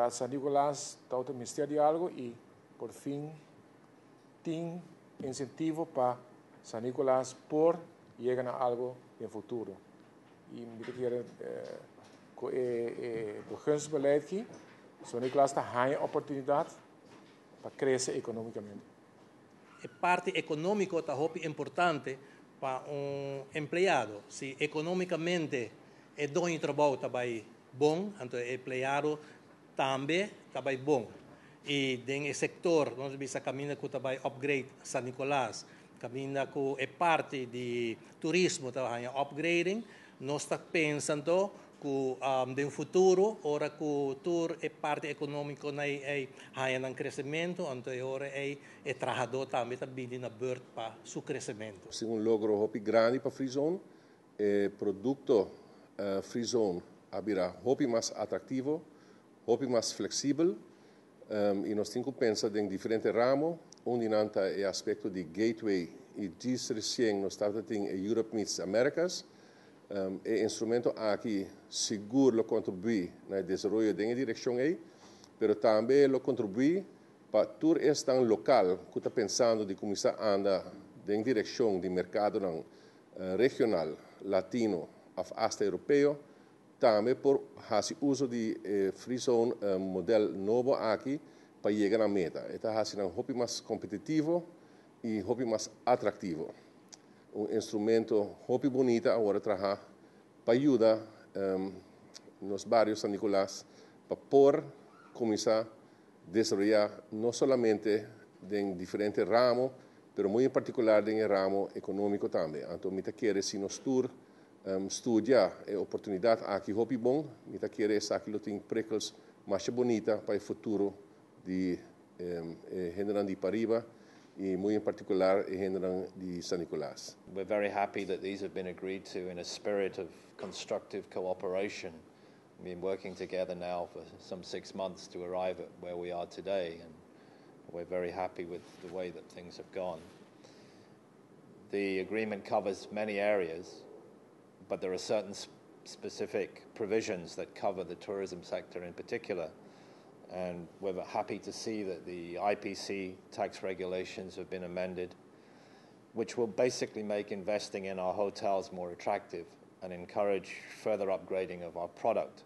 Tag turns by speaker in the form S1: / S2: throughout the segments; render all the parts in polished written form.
S1: San Nicolas ta mester di algo y por fin tin incentivo pa San Nicolas por yega na algo den futuro. Y mi kier e begunsbeleid aki, San Nicolas ta haya oportunidad pa crece economicamente.
S2: E parti economico ta hopi importante pa un empleado. Si economicamente e doño di trabou ta bay bon, anto e empleado tambe ta bay bon. Y den sector, nos ta bisa caminda cu ta bay upgrade San Nicolas, caminda cu e parti di turismo ta upgrading, nos ta pensando cu den futuro, ora cu tur e parti economico na e haya un crecemento, anto ora e trahador tambe ta bin na beurt pa su crecemento.
S3: Ta un logro hopi grandi pa Free Zone, e producto Free Zone a bira hopi mas atractivo, hopi mas flexibel, y nos tin cu pensa den diferente ramo, unda ta e aspecto di gateway y djis recien nos tabata tin Europe Meets Americas, e instrumento aki sigur lo contribui na desaroyo den e direccion ey, pero tambe lo contribui pa tur esnan local cu ta pensando di cuminsa anda den direccion di mercado regional, latino of hasta europeo, tambe por haci uso di free zone modelo nobo aki pa yega na meta. E ta haci un hopi mas competitivo y hopi mas atractivo. Un instrumento hopi bunita awor traha pa yuda nos bario San Nicolas pa por cuminsa desaroya no solamente den diferente ramo, pero muy en particular den ramo economico tambe. Anto, mi ta kere si nos tur studia e oportunidad aki hopi bon, mi ta kere esaki lo tin prikkels mas bunita pa e futuro di hendenan di pariba y muy en particular hendenan di San Nicolas.
S4: We're very happy that these have been agreed to in a spirit of constructive cooperation. We've been working together now for some 6 months to arrive at where we are today, and we're very happy with the way that things have gone. The agreement covers many areas, but there are certain specific provisions that cover the tourism sector in particular. And we're happy to see that the IPC tax regulations have been amended, which will basically make investing in our hotels more attractive and encourage further upgrading of our product.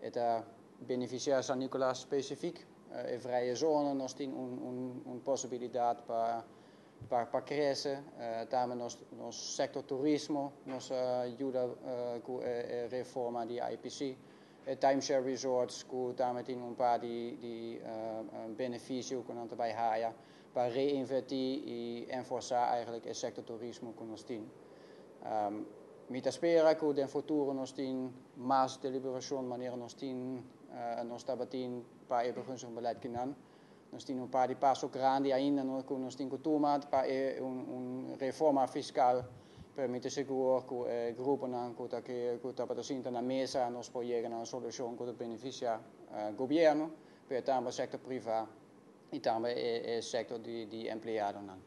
S5: E ta beneficia San Nicolas specifico, e vrije zone, nos tin un posibilidad pa crece, tambe nos sector turismo, nos a yuda cu e reforma di IPC. E timeshare resorts cu tambe tin un par di beneficio cu nan tambe haya pa reinverti y enforsa eigenlijk e sector turismo cu nos tin. Mi ta spera cu den futuro nos tin mas deliberacion manera nos tin nos tabatin pa e begunstiging kinan. Nos tin un par di paso grandi ainda no, cu nos tin cu tuma pa un reforma fiscal, permiti sigur cu e gruponan cu ta sinta na mesa nos por yega na un solucion cu ta beneficia gobierno, pero tambe sector priva y tambe e sector di empleadonan.